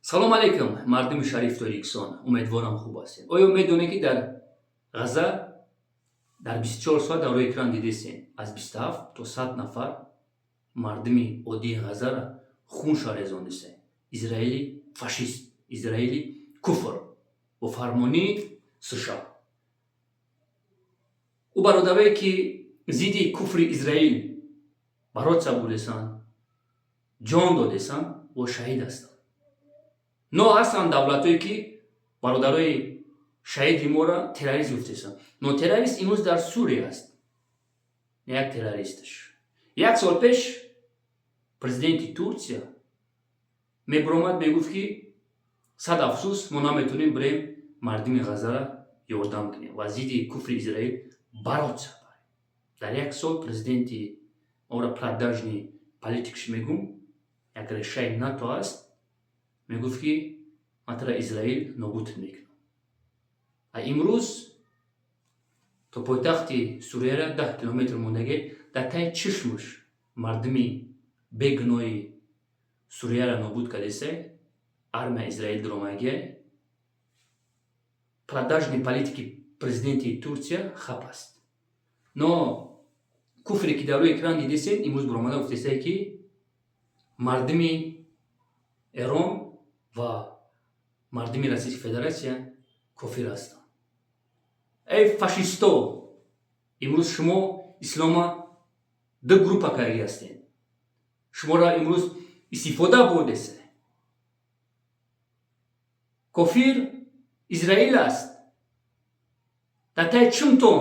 Салом алейкум, мардуми шариф Тоҷикистон, умедворам, хуб ҳастед. Оё медонед, ки дар Ғаза дар 24 соат, дар рӯи экран дидесен, аз 27 то 100 нафар мардуми оддии Ғазара хунша резондисе Израили фашист, Израили куфр бо фармонии США? Ӯ бародарое, ки зидди куфри Израил бороться бурдесанд, ҷон додесанд, во шаҳид ҳастанд. Но ҳастанд давлатое, ки бародарои шаҳиди моро террорист гуфтесанд. Но террорист имрӯз дар Сурия аст. Як террористаш як сол пеш президенти Турсия мебуромад, мегуфт, ки сад афсӯс, мо наметонем бирем мардуми Ғазара ёрдам кунем ва зидди куфри Израил бороться барем. Дар як сол президенти ора, продажный политикш мегум, як решаи НАТО аст, мегуфт, ки ман тара, Израил, нобуд мекунам. А имрӯз то пойтахти Сурияра 10 километр мондагӣ, дар таи чишмаш мардуми бегуноҳи Сурияра нобуд кардесе армия Израил дуромагия. Продажный политики президенти Турсия хап аст. Но куфре, ки дар рӯи экран дидесед, имрӯз буромада гуфтесае, ки мардуми Эрон ва мардуми Российской Федерация кофир ҳастанд. Эй фашисто, имрӯз шумо ислома ду группа карди ҳастед, шуморо имрӯз истифода бурдесе. Кофир Израил аст. Дар таи чумтон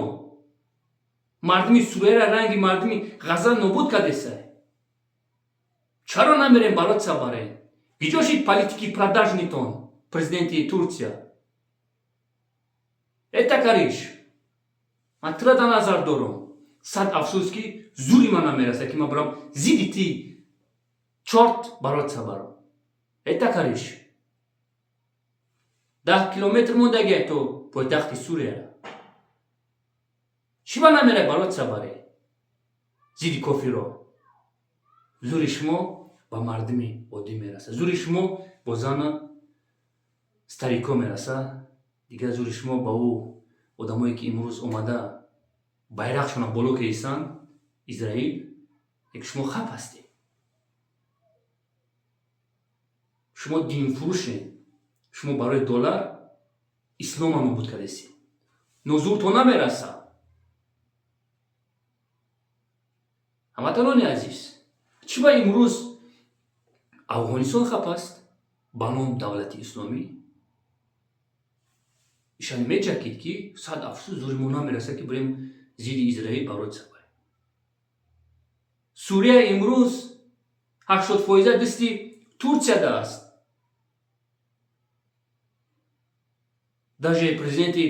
мардуми Сурияра ранги мардуми Ғаза нобуд кардеса. Чаро намерем бороться барем? Киҷо шид политики продажныйтон, президенти Турсия? Это кариш, ман тура дар назар дорам. Сад афсӯс, ки зури ман намерасад, ки ман барам зидди ти чорт бороться барам. Это кариш, 10 километр мондагия то пойтахти Сурияра, чӣ ба намерай бороться баре зидди кофиро? Зури шумо ба мардуми оддӣ мерасад, зури шумо бо зана старико мерасад. Дигар зури шумо ба ӯ одамое, ки имрӯз омада байрақшона боло кеисанд, Израил, як шумо хап ҳастед, шумо динфурӯшед, шумо барои доллар ислома нобуд кардесед. Но зурто намерасад. Ҳамватанони азиз, чӣ ба имрӯз Афғонистон хап аст ба ном давлати исломӣ? Ишан мечакид, ки сад афсӯс, зури мо намерасад, ки бирем зидди Израил бороться барем. Сурия имрӯз 80 фоиза дасти Турсияда аст. Даже президенти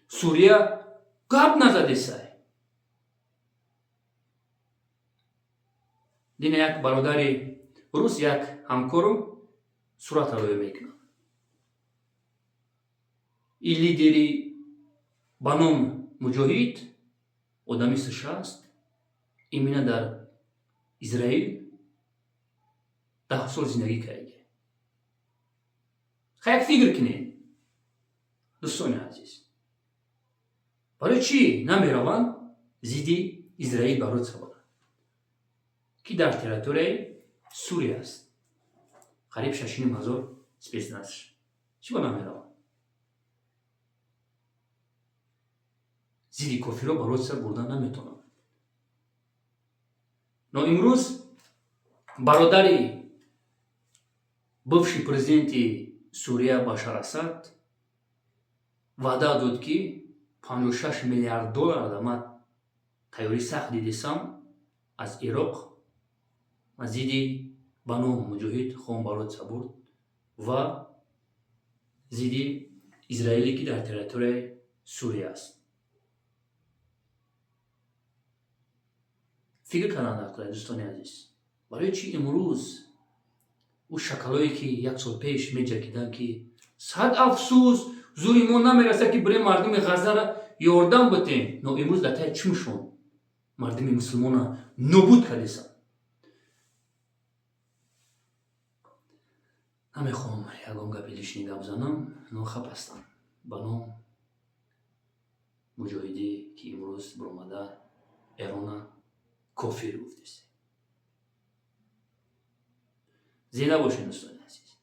Сурия гап назадесай. Дина як бародари рус, як ҳамкорум сурата рӯя мекунад. Ин лидери ба ном Муҷоҳид одами США аст, именно дар Израил 10 сол зиндагӣ карда. Ха, як фикр кунед, дӯстони азиз, барои чӣ намераванд зидди Израил бороться баранд, ки дар территорияи Сурия аст қариб 6,5 ҳазор спецназ? Чӣ ба намераванд зидди кофиро бороться бурдан наметавонанд? Но имрӯз бародари бывший президенти Сурия Башар Асад ваъда дод, ки 56 миллиард доллар ман тайёрӣ сахт дидесам аз Ироқ зидди ба ном Муҷоҳид хон бороться бурд ва зидди Израиле, ки дар территорияи Сурия аст. Фикр кардан дар кӯра, дӯстони азиз, барои чӣ имрӯз ӯ шакалое, ки як сол пеш меҷакиданд, ки сад афсӯс, зури мо намерасад, ки бирем мардуми Ғазара ёрдам битем, но имрӯз дар таи чимшон мардуми мусулмона нобуд кардесанд? Намехоҳам ягон гапи лишний гап занам, но хап ҳастанд ба ном муҷоҳидӣ, ки имрӯз биромада Эрона кофир гуфтест. Зинда бошед, дӯстони азиз.